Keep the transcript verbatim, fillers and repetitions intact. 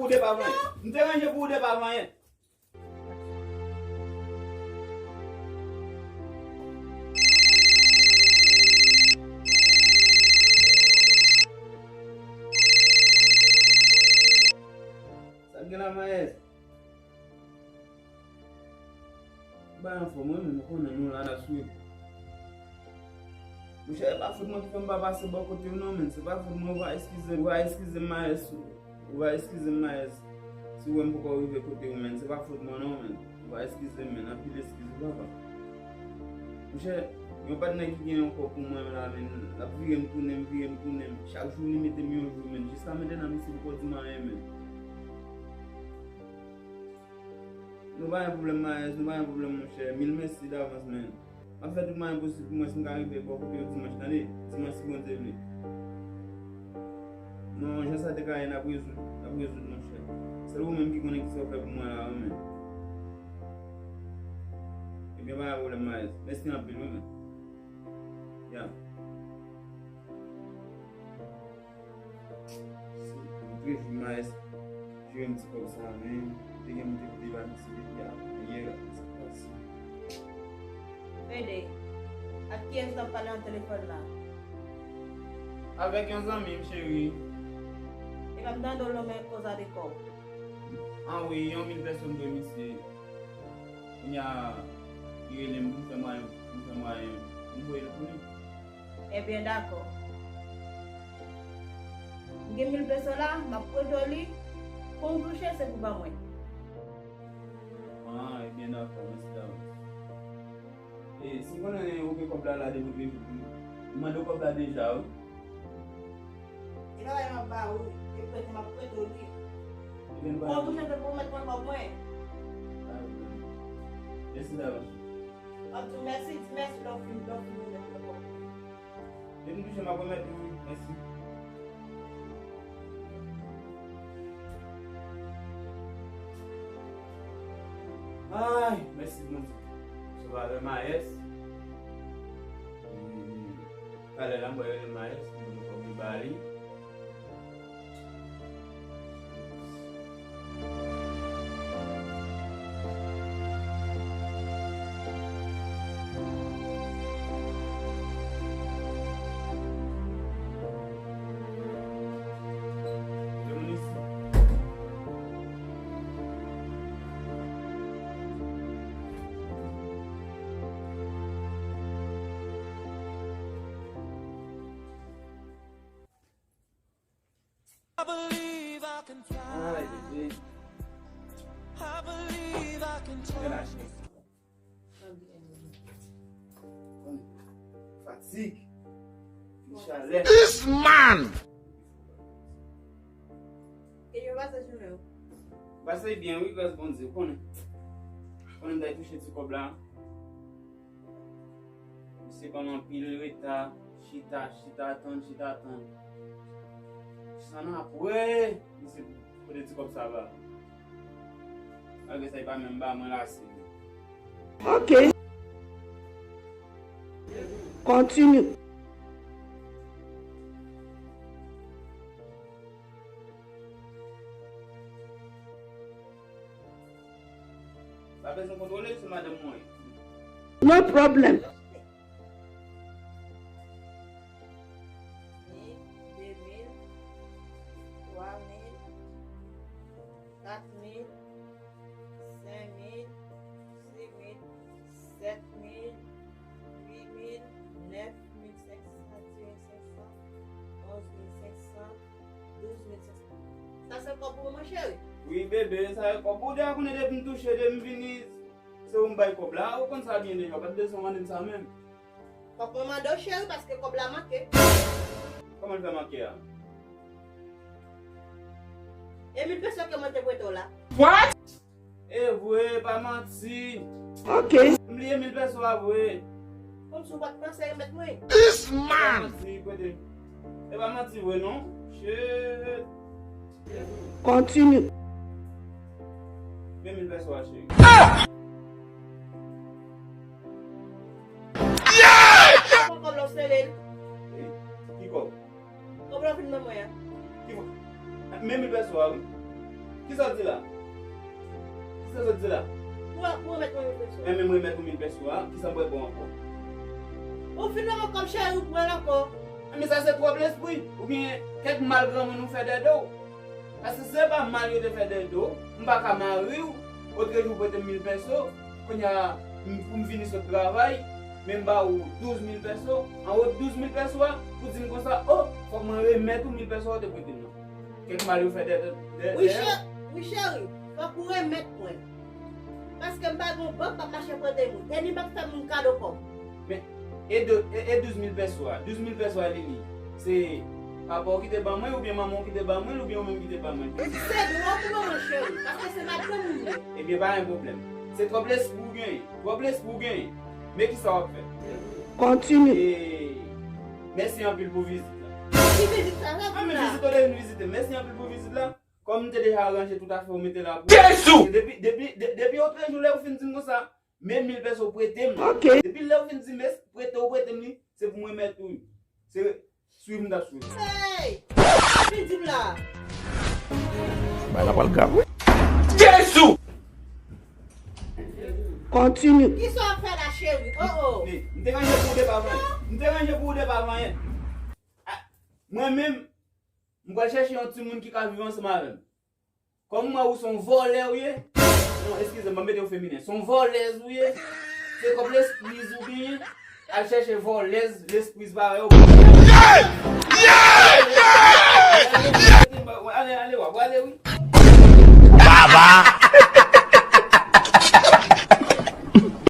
Depavanyen. M te ranje pou ou depavanyen. Sa k gen la, Mayès? Bay anfòm, wi, men nou konnen nou la, n ap swiv. Monchè, e pa fout mwen ki fè m pa pase bò kote w non, men se pa fout mwen, ou va eskize m, ou va eskize m, Mayès. Ou va eskize m, Mayès, si w wè m poko rive kote w, men se pa fout mwen non, men ou va eskize m, men anpil eskiz wi, papa. Monchè, yon patnè ki gen yon kò pou mwen la, men l ap vire m tounen, m vire m tounen, chak jou li mete m yon jou, men jiska mentnan misye poko di m anyen, men. Nou pa gen pwoblèm, Mayès, nou pa gen pwoblèm, monchè. Mil mèsi davans, men. M ap fè tout mwayen posib pou mwen si m ka rive bò kote yo dimanch, tande? Dimanch, si Bondye vle. Non, jan sa te ka ye, n ap rezoud, n ap rezoud, monchè. Sèl ou menm ki konnen kisa w fè pou mwen la, wi, men. Ebyen, pa gen pwoblèm, Mayès. Mèsi anpil, wi, men. Ya. Si, m te jwenn Mayès, jere m ti kòb sa, men, m te gen m te pote ba misye depi ayè, sa k pase. Fede, ak kiyès w t ap pale nan telefòn la? Avèk yon zanmi m, cheri. Epa m tande w lonmen koz a de kòb. An wi, yon mil pèso m dwe misye. Kounye a, li rele m pou m fè mwayen, pou m fè mwayen, pou m voye l pou li. Ebyen, dakò. M gen mil pèso la, m ap prete w li. Kon w touche, se pou ban mwen. Ah, ebyen, dakò, mèsi davans. E, si m konnen ou gen kòb la, la depi w te, m mande w kòb la deja, wi. E bagay m ap ba ou, e prete m ap prete w li. Ebyen, nou pa. Kon w touche, se pou w mèt pran kòb mwen. Pa gen pwoblèm. Mèsi davans. W ap di w mèsi, di mèsi lè w fin, lè w fin remèt mwen kòb. Depi m touche, m ap remèt ou, wi. Mèsi. Ay, mèsi Bondye. Sovè avè Mayès. Hmm. Talè la, m wè yo rele Mayès, m di fòk m ba li. Ay, bebe. Relax. Fatig. Chalè. This man! E yo pase jounen w? Pase byen, wi, gras Bondye, ou konnen. Konnen m t al touche ti kòb la. Misye ban m anpil reta, chita, chita, tann, chita, tann. San apre, misye pote ti kòb sa ba m. Malgre sa, li pa menm ba mwen lase. Ok. Continue. Pa bezwen kontwole, se madanm mwen ye. No problem. Mil, de mil, twa mil, kat mil, senk mil, sis mil, sèt mil, uit mil, nèf mil senk san, dis mil senk san, onz mil senk san, douz mil senk san. Sa se kòb ou, mon cheri? Wi, bebe, sa se kòb ou. Deja konnen depi m touche, depi m vini, se ou m bay kòb la. Ou konn sa byen deja, ou pa t bezwen mande m sa menm. Fòk mwen mande w, cheri, paske kòb la manke. Kòman l fè manke a? E mil pèso ke mwen te prete w la. What? E vre, pa manti. Ok. M bliye mil pèso a vre. Kòmsi w pa t panse remèt mwen. This man! Pa manti, prete. E pa manti vre, non. Shit. Continue. Men mil pèso a, cheri. Pran kòb la, w sere l. Ki kòb? Kòb la w fin ban mwen an. Ki kòb? Men mil pèso a, wi. Kisa w di la? Kisa w di la? Pou, pou remèt mwen mil peso. Enben, m remèt ou mil peso a, kisa m pral ba w ankò? Ou fin ban mwen kòb cheri, ou pran l ankò. Enben, sa se twòp lespri. Oubyen kèk mal granmoun ou fè dèyè do w. Paske se pa mal yo te fè dèyè do w, m pa ka mari w, otrejou ou prete m mil peso, kounye a, m, pou m vini sot travay, men m ba ou douz mil peso, anwo douz mil peso a, ou di m konsa, o, fòk mwen remèt ou mil peso a ou te prete m nan. Kèk mal yo fè dèyè, dèyè, Wi, dèyè. Chè-, wi, cheri, fòk ou remèt mwen. Paske m pa gen yon bank m ap mache prete moun. E ni m ap fè moun kado kòb. Men, e de, e, e douz mil peso a? Douz mil peso a, Lili, se papa w ki te ban mwen, oubyen manman w ki te ban mwen l, oubyen ou menm ki te ban mwen l? Se dwa pou manman cheri, paske se madanm ou ye. Ebyen, pa gen pwoblèm. Se twòp lespri w genyen. Twòp lespri w genyen. Men kisa w ap fè? Kontinye. E, mèsi anpil pou vizit la. Ki vizit sa? Sa vin la? Vizit ou te vin vizite m. Mèsi anpil pou vizit la. Kòm m te deja ranje tout afè w mete la pou Jezi! Depi, depi, de-, depi otrejou lè ou fin di m konsa, men mil peso prete m. Ok. Depi lè ou fin di m prete ou prete m li, se pou mwen remèt ou. Se swiv m t ap swiv. Hey! Fin di m la. Bay la pral grav, wi. Jezi! Kontinye. Kisa w ap fè la, cheri? Oh, oh. Men, m te ranje pou ou depi avan. M te ranje pou ou depi avan. A, mwen menm, m pral chèche yon timoun ki ka viv ansanm avè m. Kòm m wè ou se yon vòlè ou ye, non, eskize m, m mete yon feminen. Se yon vòlèz ou ye. Se kòm lespriz ou genyen. Al chèche vòlèz, lespriz parèy ou. Ale, ale, w ap prale, wi. Baba!